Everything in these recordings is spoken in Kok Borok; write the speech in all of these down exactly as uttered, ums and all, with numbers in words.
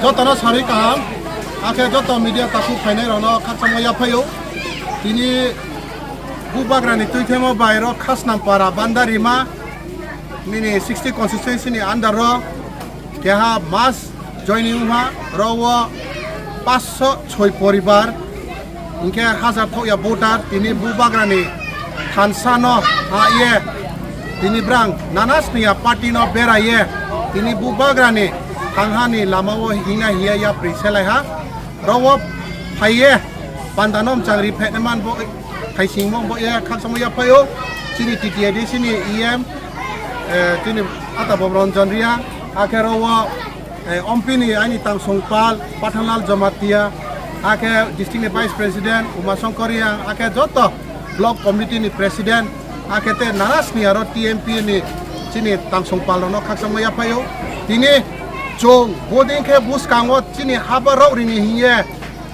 Jotono sarwi kaham, akhe joto media takhuk phainai rokno khakchangma yaphaio. Tini Bubagrani tuithemo bai rok Khasnampara Bandarima nini sixty constituency ni under ro keha mass joining wngha, ro o paanch sho choi poribar, hingkhe hajar thokya voter tini Bubagrani thansa no ha ye, tini brang nana sniya party no bera ye, tini Bubagrani thanghani lama o hingna hiya yapri selai ha, ro o phai ye panda no mchang ri phai man bo. Thaisingmo bo ya khakchangma yaphaio, chini T T A D C ni E M, eh, chini Ata Bob Ranjan Reang, akhe ro o, eh, M P ni aini tangsong pal Pathanlal Jamatia, akhe district ni Vice President Uma Shankar Reang, akhe joto block committee ni president, akhe te nana sniya ro T M P ni chini tangsong pal rokno khakchangma yaphaio. Tini chwng bodin khe bwskango chini haba rok rini hiye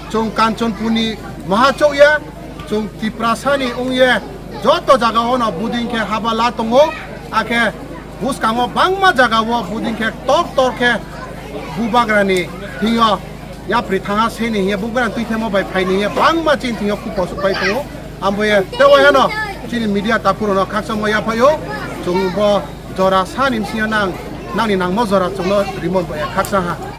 chwng Kanchanpur ni maha chokya. Chwng Tiprasani wngye joto jagao no buding khe haba la tongo, akhe bwskango bangma jagao buding khe tor tor khe Bubagrani thwngyo yapri thangha seni hiye Bubagrani tuithemo bai phaini hiye bangma chini thwngyo kupo suk pai tongo. Amboye tei waihano chini media takhurokno khakchangma yaphaio, chwng bo jora sani bisingo nang, nangni nangmo jora chwngno rimon bai khakchang ha.